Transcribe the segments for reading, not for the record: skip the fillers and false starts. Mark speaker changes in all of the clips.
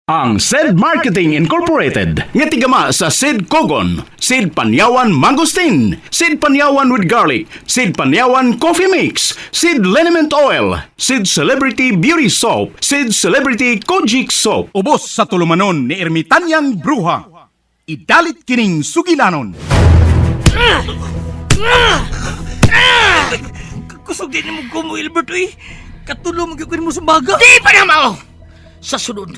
Speaker 1: Ang Sed Marketing Incorporated nga tigama sa Sid Kogon, Sid Panyawan Mangosteen, Sid Panyawan with Garlic, Sid Panyawan Coffee Mix, Sid Liniment Oil, Sid Celebrity Beauty Soap, Sid Celebrity Kojic Soap. Ubos sa tulumanon ni Ermitanyang Bruha. Idalit kining sugilanon.
Speaker 2: Kusog din mo ko mo, Ilbert, uy. Katulo mo gyud mo sa baga.
Speaker 3: Di pa na mao! Sa sunod,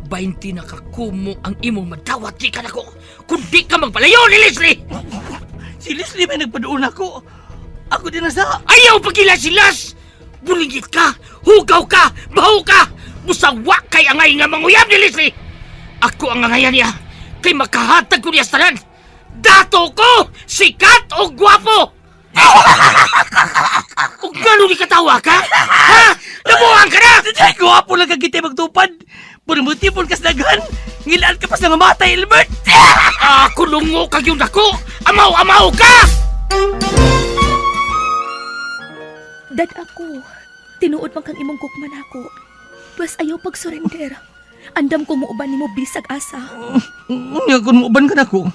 Speaker 3: 20 na kakumo ang imong madawat di ka nako. Kung di ka magpalayo ni Leslie!
Speaker 2: Si Leslie may nagpaduon ako. Ako din na sa...
Speaker 3: Ayaw pagila si Las! Bulingit ka! Hugaw ka! Baho ka! Busawa kay angay nga manguyab ni Leslie! Ako ang angayan niya kay makahatag ko niya sa tanan! Dato ko! Sikat o gwapo! O gano'n ni katawa ka? Ha? Nabuang ka na!
Speaker 2: Ay, gwapo lang kag kita magtupad. Puro kas daghan. Ngilaan ka pa sa mamatay, Ilbert.
Speaker 3: Ako lungo kag yung dako! Amaw-amaw ka!
Speaker 4: Dad ako, tinuod man kang imong gugma nako. Pwes ayaw pag-surrender. Andam ko muuban nimo bisag asa.
Speaker 2: Unya, kung muuban ka na ko.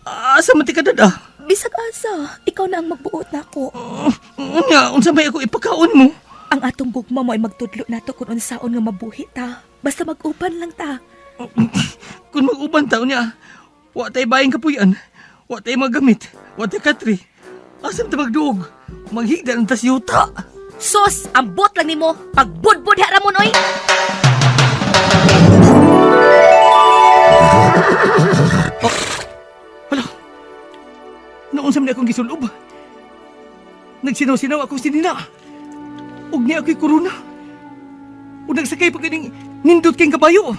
Speaker 2: Asa man ti ka dada?
Speaker 4: Bisag asa, ikaw na ang magbuot nako.
Speaker 2: Unya, unsa may ako ipakaon mo?
Speaker 4: Ang atong gugma mo ay magtudlo nato kung unsaon nga mabuhi ta. Basta mag-uban lang ta.
Speaker 2: Kung mag-uban ta, unya, wa tay bayang kapuyan. Wa tay magamit. Wa tay katri. Asa man ta magduog? Maghigda ng tas yuta.
Speaker 4: Sos, ambot lang nimo. Pagbudbud ha Ramon oy.
Speaker 2: Hala. Noon sa akong gisulob. Nagsinaw-sinaw akong sinina. Ug niya ako'y korona. Ug nagsakay pa kining nindot kayong kabayo.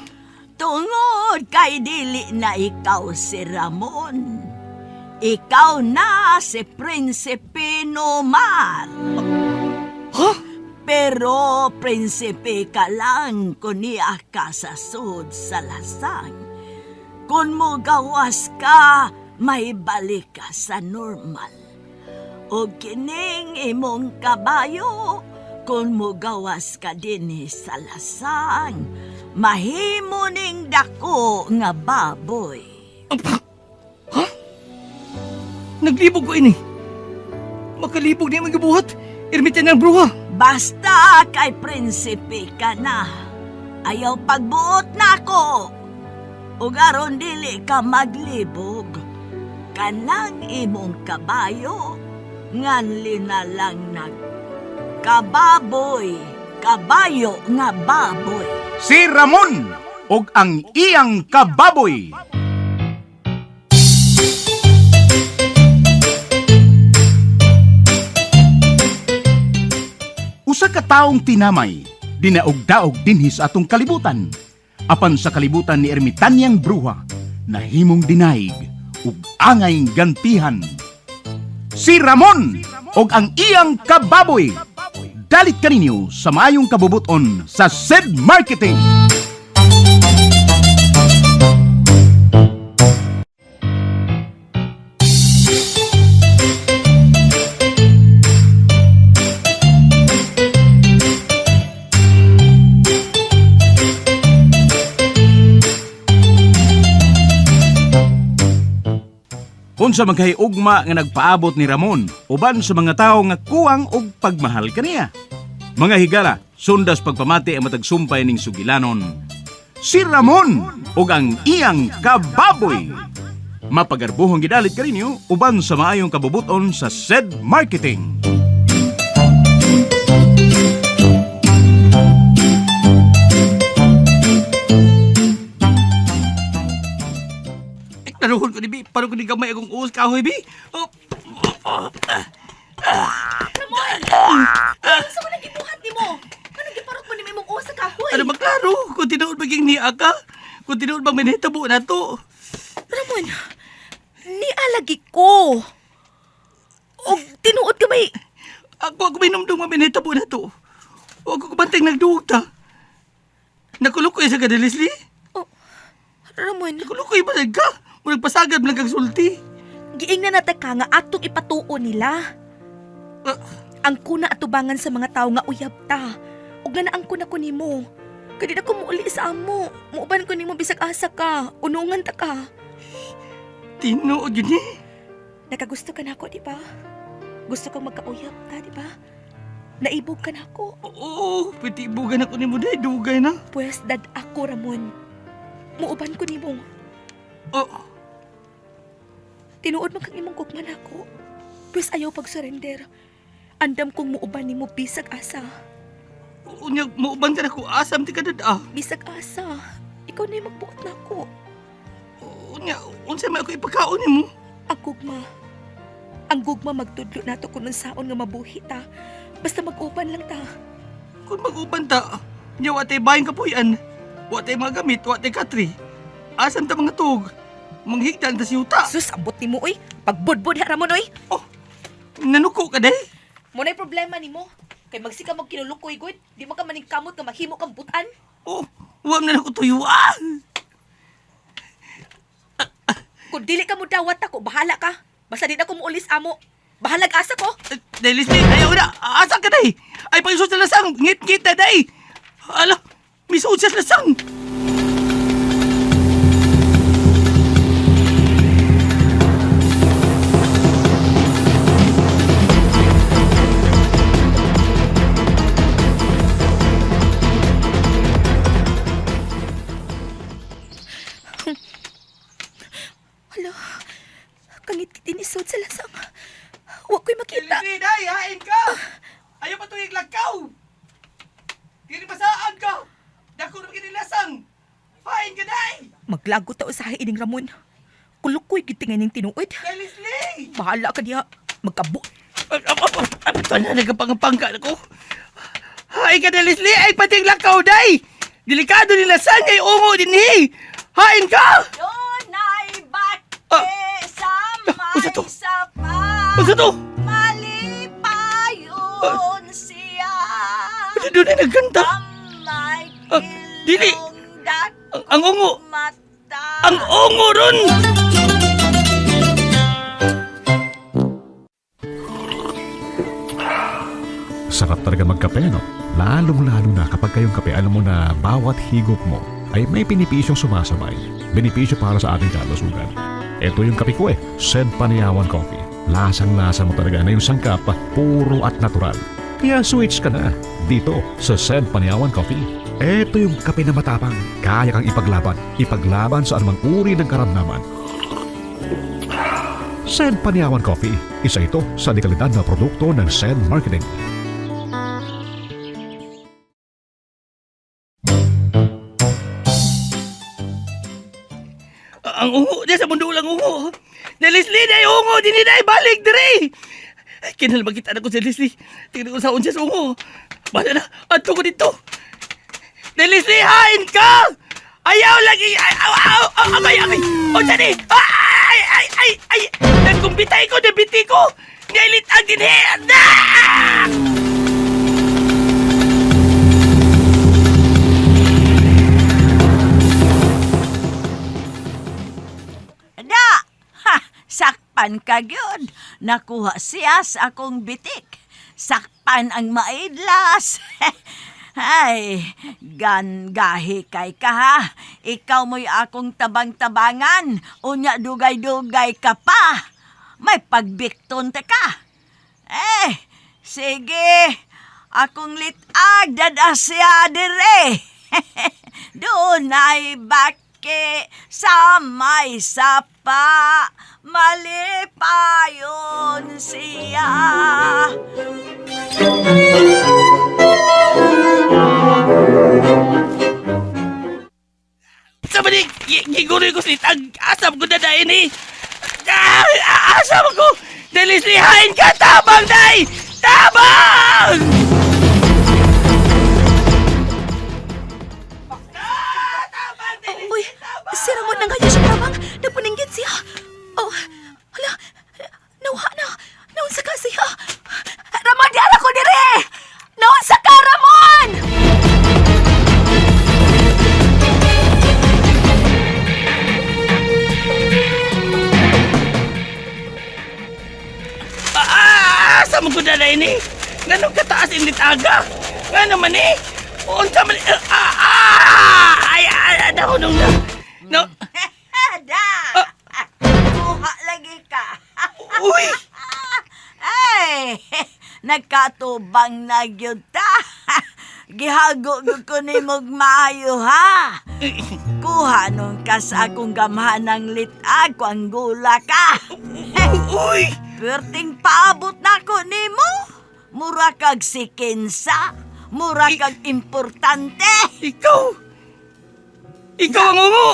Speaker 5: Tungod kay dili na ikaw si Ramon. Ikaw na si Prinsipe Nomar.
Speaker 2: Ha?
Speaker 5: Pero prinsipe ka lang kung niya ka sa sud sa lasang. Kung mo gawas ka, may balik ka sa normal. O kining imong kabayo, kung mo gawas ka dinhi sa lasang, mahimo ning dako nga baboy.
Speaker 2: Naglibog ko ini. Makalibog niya magibuhat. Ermitan ng bruha.
Speaker 5: Basta kay prinsipe ka na. Ayaw pagbuot na ako. Ug aron dili ka maglibog. Kanang imong kabayo, nganli na lang nag kababoy, kabayo nga baboy.
Speaker 1: Si Ramon og ang iyang kababoy. Usa ka taong tinamay, dinaog-daog dinhi sa atong kalibutan. Apan sa kalibutan ni Ermitanyang Bruha, nahimong dinaig ug angay gantihan. Si Ramon og ang iyang kababoy. Dalit kaninyo sa maayong kabubuton sa Sed Marketing. Unsa man kay ugma nga nagpaabot ni Ramon uban sa mga tawo nga kuwang og pagmahal kaniya. Mga higala, sundas pagpamati ang matag sumpay ning sugilanon. Si Ramon ug ang iyang kababoy. Mapagarbuhong gidalit kaninyo uban sa maayong kabubuton sa Sed Marketing.
Speaker 2: Eh, Klaruhon ko ni Bi. Paano ko ni gamay akong uus kahoy, Bi? Oh,
Speaker 4: Ramon! Unsa man ang gibuhat nimo? Anong giparot mo nimo imong usa kahoy?
Speaker 2: ano ba klaro? Kung tinuod maging niya ka, kung tinuod bang minahitabo na to.
Speaker 4: Ramon, nialagi ko. Og tinuod ka may
Speaker 2: Ako minumdum nga minahitabo na to. Huwag ko kubantay nagduog ta. Nakulukoy sa ka, Leslie.
Speaker 4: Oh, Ramon,
Speaker 2: Nakulukoy ba sad ka? Murag pasagad man kang sulti.
Speaker 4: giingnan na ta ka nga atong ipatuo nila.
Speaker 2: Ah.
Speaker 4: Ang kuna atubangan sa mga tao nga uyab ta. Ug nga naang kuna ko nimo. Kay di na ko muuli sa amo. Muuban ko nimo bisag asa ka. Unungan ta ka.
Speaker 2: Tinuod yun eh.
Speaker 4: Nakagusto ka na ako, di ba? Gusto kang magkauyap ta, di ba? Naibog ka na ako.
Speaker 2: Oo, pwede ibugan ako nimo day, dugay na.
Speaker 4: Pwes, dad ako, Ramon. Muuban ko nimo.
Speaker 2: Oh,
Speaker 4: Tinuod man kang imong gugma nako. Pwes ayaw pag-surrender. Andam kong muuban nimo bisag asa.
Speaker 2: unya muuban ka na ko asam ti kadad ah.
Speaker 4: Bisag asa. Ikaw na yung magbuot nako.
Speaker 2: Unya, unsa man ako ipakaon nimo?
Speaker 4: Ang gugma. Ang gugma magtudlo nato kung unsaon nga mabuhi ta. Basta mag-uban lang ta.
Speaker 2: Kung mag-uban ta, unya wa tay bahin kapuyan. Wa tay mga gamit, wa tay katri. Asam ta mga tug. Manghigdan ta siyuta.
Speaker 4: Sus, ambot nimo oy. Pagbudbud ha Ramon oy.
Speaker 2: Oh, nanuko ka day.
Speaker 4: Mo na'y problema nimo. Kay magsika mo kinulukoy gud, di mo ka maningkamot nga mahimo kang butan.
Speaker 2: Oh, wa man na ako tuyuan.
Speaker 4: Kung dili ka mo dawat ako, bahala ka. Basta di na ko muulis amo. Bahalag asa ko.
Speaker 2: Day, Leslie, ayaw na. Asa ka day? Ay, pag-isod sa lasang. Ngit-ngit na day. Ala, misuod sa lasang.
Speaker 4: Hala, kangit kitin isod sa lasang. Wa ko'y makita.
Speaker 2: Leslie, day, hain ka. Ayaw pa tuig lakaw. Dili pasaan ka. Dako na kinilasang. Hain ka day.
Speaker 4: Maglago ta usahay ining Ramon. Kulukoy gid tingay ning tinuod.
Speaker 2: Day, Leslie.
Speaker 4: Bahala ka diha. Magkabo.
Speaker 2: Ito na, nagpangpangka ko. Hain ka day, Leslie. Ay, pating lakaw, day. Delikado ni lasang ay ungo din hi. Hain ka.
Speaker 5: Dunay baki
Speaker 2: Ah.
Speaker 5: sa
Speaker 2: Unsa
Speaker 5: may
Speaker 2: to?
Speaker 5: sapa.
Speaker 2: Unsa to?
Speaker 5: Malipayon siya.
Speaker 2: Ano doon ay nagkanta?
Speaker 5: Kamay
Speaker 2: Ah, dili.
Speaker 5: kilong dak
Speaker 2: Ang ungo.
Speaker 5: mata.
Speaker 2: Ang ungo ron!
Speaker 6: Sarap talaga magkape, no? Lalong-lalo na kapag kayong kape, alam mo na bawat higop mo ay may pinipisyong sumasabay. Benepisyo para sa ating kalusugan. Ito yung kape ko eh, Sed Paniawan Coffee. Lasang-lasa mo talaga na yung sangkap, puro at natural. Kaya switch ka na dito sa Sed Paniawan Coffee. Ito yung kape na matapang. Kaya kang ipaglaban. Ipaglaban sa anumang uri ng karamdaman. Sed Paniawan Coffee. Isa ito sa dekalidad na produkto ng Sed Marketing.
Speaker 2: Ang ungo niya sa mundo lang ungo. Na Leslie, day ungo, dini day balik dire. Kinal makita na ko si Leslie. Tingnan ko sa unsa sa ungo. Bala na, adto ko dito. Na Leslie, hain ka! Ayaw lagi! Ay, aw, aw, aw, amay, amay! Unsa ni? Ay, ay, ay, ay! Nagkumbitay ko, nabiti ko! Nailit ang dinhi! Ah!
Speaker 5: Da! Ha! Sakpan ka gyud. Nakuha siya sa akong bitik. Sakpan ang maidlas. Ay, gan gahi kay ka ha. Ikaw mo'y akong tabang-tabangan. Unya dugay-dugay ka pa. May pagbikton ta ka. Eh, sige. Akong litag dada siya dire. Doon ay baki sa may sapa. Malipayon siya.
Speaker 2: Sa mani, giguroy ko si Tag. Asam ko na dahil eh. Ah, asam ko! Dahil Leslie, hain ka! Tabang, day! Tabang!
Speaker 4: Uy, si Ramon na ngayon siya tabang. Nagpaninggit siya. Oh, hala, nawha na. Naunsa ka siya. Ramon, di ko dire! Naunsa ka, Ramon!
Speaker 2: Ah, asam ko na dahil eh. Ganun kataas hindi taga. Nga naman eh. Unsa man ah, ah, ay, ay, ay, Dako nung na. No.
Speaker 5: Da! Kuha lagi ka.
Speaker 2: Uy!
Speaker 5: Ay, nagkatubang na gyud ta. Gihago gyud ko nimog maayo ha. Kuha nung ka sa akong gamhanang litag ko ang gula ka.
Speaker 2: Uy!
Speaker 5: Perting paabot na ko nimo. Mura kag sikinsa, mura kag importante.
Speaker 2: Ikaw! Ikaw ang ungo!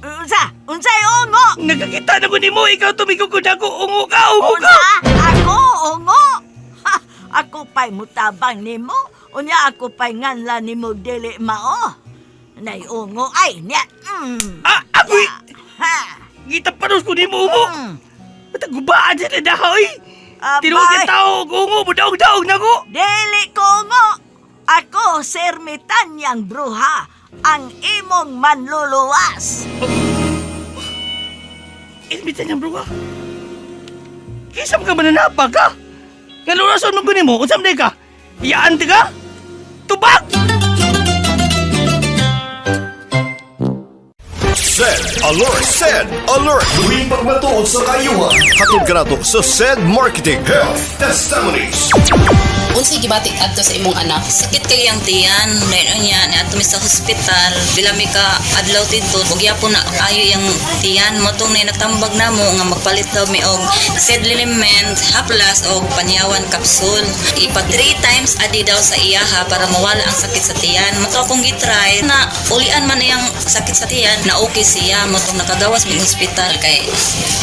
Speaker 5: Unsa? Unsay ungo?
Speaker 2: Nagkakita na ko nimo, ikaw tumigo ko na ko, ungo ka, ungo ka!
Speaker 5: Unsa? Ako ungo? Ha, ako pa'y mutabang nimo. Unya ako pa'y nganla nimo dili mao. Nay ungo ay niya.
Speaker 2: Ah, ako'y!
Speaker 5: Ha.
Speaker 2: Gitaparos ko nimo, ungo! Bata gubaan siya na dahoy!
Speaker 5: Abay.
Speaker 2: Tinuod ka tao, ungo, mudaog-daog na ko!
Speaker 5: Dili ko ungo. Ako sermitanyang bruha ang imong manluluwas.
Speaker 2: Ilmitan niyang bro ka. Kisa ka mananapa ka? Nga lurason mo ko nimo, unsam day ka? Iyaan ti ka? Tubag!
Speaker 7: Send alert! Send alert! Tuwing pagmatuod sa kayuhan. Hatod ka nato sa Send Marketing Health Testimonies.
Speaker 8: Unsay gibati adto sa imong anak?
Speaker 9: Sakit kay ang tiyan, dahil niya niadto mi sa hospital, bila mi ka adlaw didto, ug gyapon na ayo yang tiyan mo tong ni nagtambag namo nga magpalit daw mi og sedliment, haplas og panyawan kapsul. Ipa 3 times a day daw sa iyaha para mawala ang sakit sa tiyan. Mo to akong gitry na ulian man iyang sakit sa tiyan na okay siya mo tong nakagawas mi hospital kay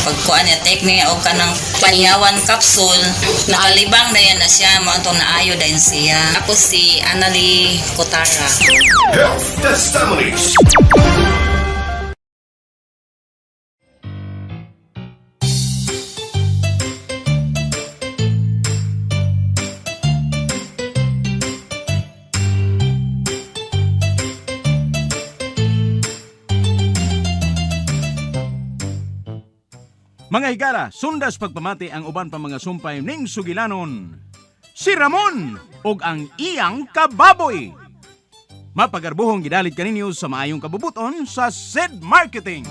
Speaker 9: pagkuan niya take niya og kanang panyawan kapsul, nakalibang na yan na siya mo atong naayo dayon siya. Ako si Annalie Kotara.
Speaker 7: Health Testimonies.
Speaker 1: Mga higala, sundas pagpamati ang uban pa mga sumpay ning sugilanon. Si Ramon ug ang iyang kababoy. Mapagarbuhong gidalit kaninyo sa maayong kabubuton sa Sid Marketing.